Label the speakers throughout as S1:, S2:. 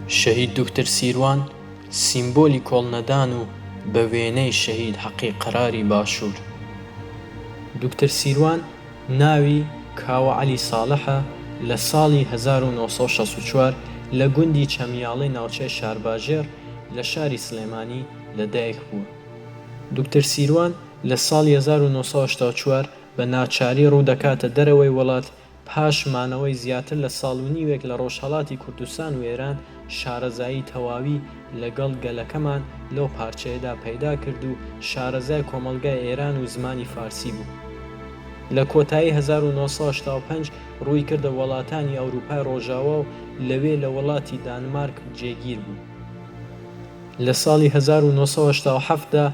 S1: شەهید دوکتر سیروان سیمبۆلی کۆڵنەدان و بە وێنەی شەهید حەقی قەراری باشوور. دوکتر سیروان ناوی کاوە عەلی ساڵحە لە ساڵی 1964 لە گوندی چەمیاڵەی ناوچەی شارباژێڕ لە شاری سڵێمانی لە دایک بووە. دوکتر سیروان لە ساڵی 1984 بە ناچاری ڕوو دەکاتە دەرەوەی وڵات پاش مانەوەی زیاتر لە ساڵ و نیوێک لە ڕۆژهەڵاتی کوردستان و ئێران شارەزایی تەواوی لە گەڵ گەلەکەمان لەو پارچەیەدا پەیدا کرد و شارەزای کۆمەڵگای ئێران و زمانی فارسی بوو. لە کۆتایی 1985 ڕووی کردە وەڵاتانی ئەوروپای ڕۆژاوا و لەوێ لە وڵاتی دانمارک جێگیر بوو. لە ساڵی 1987 دا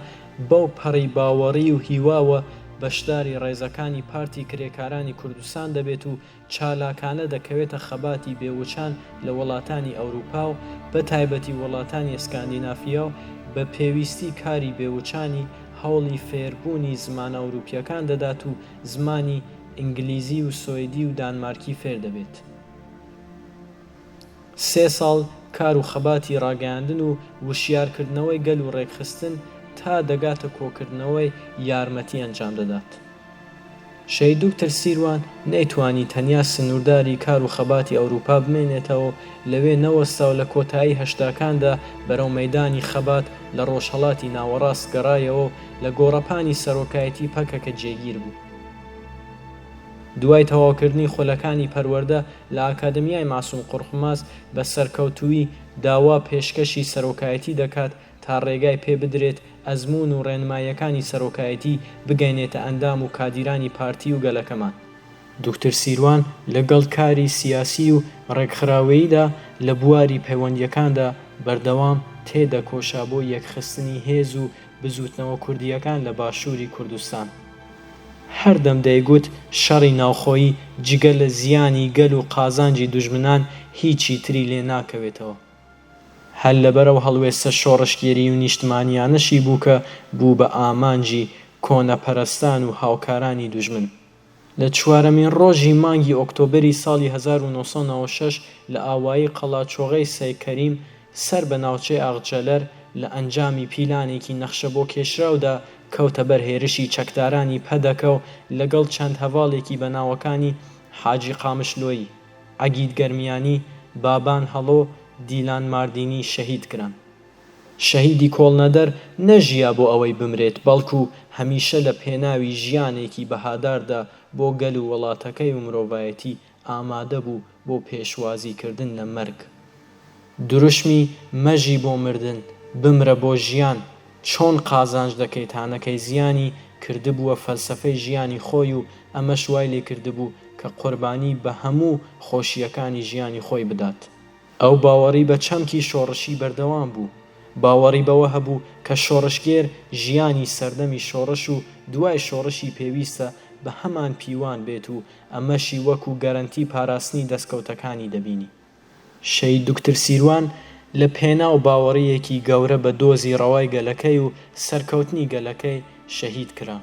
S1: بەو پەڕی باوەڕی و هیواوە بەشداری ڕێزەکانی پارتی کرێکارانی کوردستان دەبێت و چالاکانە دەکەوێتە خەباتی بێ وچان لە وڵاتانی ئەوروپا و بە تایبەتی وڵاتانی ئسکاندینافیا و بە پێویستی کاری بێ وچانی هەوڵی فێربوونی زمانە ئەوروپیەکان دەدات و زمانی ئینگلیزی و سۆیدی و دانمارکی فێر دەبێت. سێ ساڵ کار و خەباتی ڕاگەیاندن و وشیارکردنەوەی گەل و ڕێکخستن تا دەگاتە کۆکردنەوەی یارمەتی ئەنجام دەدات. شەهید دوکتور سیروان نەیتوانی تەنیا سنوورداری کار و خەباتی ئەوروپا بمێنێتەوە و لەوێ نەوەستا و لە کۆتایی هەشتاکاندا بەرەو مەیدانی خەبات لە ڕۆژهەڵاتی ناوەڕاست گەڕایەوە و لە گۆڕەپانی سەرۆکایەتی پەکەکە جێگیر بوو. دوای تەواوکردنی خولەکانی پەروەردە لە ئاکادمیای مەعسوم قورقماز بە سەرکەوتوویی داوا پێشکەشی سەرۆکایەتی دەکات تا ڕێگای پێ بدرێت ئەزموون و ڕێنماییەکانی سەرۆکایەتی بگەینێتە ئەندام و کادیرانی پارتی و گەلەکەمان. دوکتور سیروان لە گەڵ کاری سیاسی و ڕێکخراوەییدا لە بواری پەیوەندییەکاندا بەردەوام تێدەکۆشا بۆ یەکخستنی هێز و بزووتنەوە کوردییەکان لە باشووری کوردستان. هەردەم دەیگوت شەڕی ناوخۆیی جگە لە زیانی گەل و قازانجی دوژمنان هیچی تری لێ ناکەوێتەوە. هەر لەبەر ئەو هەڵوێستە شۆڕشگێریی و نیشتمانییانەشی بوو کە بوو بە ئامانجی کۆنەپەرستان و هاوکارانی دوژمن. لە چوارەمین ڕۆژی مانگی ئۆکتۆبەری ساڵی 1996 لە ئاوایی قەڵاچۆغەی سەیکەریم سەر بە ناوچەی ئاغجەلەر لە ئەنجامی پیلانێکی نەخشەبۆکێشراودا کەوتە بەر هێرشی چەکدارانی پەدەکە و لەگەڵ چەند هەڤاڵێکی بە ناوەکانی حاجی قامشلۆیی، عەگید گەرمیانی، بابان هەڵۆ، دیلان ماردینی شەهید کران. شەهیدی کۆڵنەدەر نەژیا بۆ ئەوەی بمرێت، بەڵکو هەمیشە لە پێناوی ژیانێکی بەهاداردا بۆ گەل و وڵاتەکەی و مرۆڤایەتی ئامادە بوو بۆ پێشوازی کردن لە مەرگ. دروشمی مەژی بۆ مردن، بمرە بۆ ژیان، چۆن قازانج دەکەی تا نەکەی زیانی، کردبووە فەلسەفەی ژیانی خۆی و ئەمەش وای لێکردبوو کە قوربانی بە هەموو خۆشییەکانی ژیانی خۆی بدات. ئەو باوەڕی بە چەمکی شۆڕشی بەردەوام بوو. باوەڕی بەوە هەبوو کە شۆڕشگێر ژیانی سەردەمی شۆڕش و دوای شۆڕشی پێویستە بە هەمان پیوان بێت و ئەمەشی وەکو گەرەنتی پاراستنی دەستکەوتەکانی دەبینی. شەهید دوکتور سیروان لە پێناو باوەڕییەکی گەورە بە دۆزی ڕەوای گەلەکەی و سەرکەوتنی گەلەکەی شەهید کرا.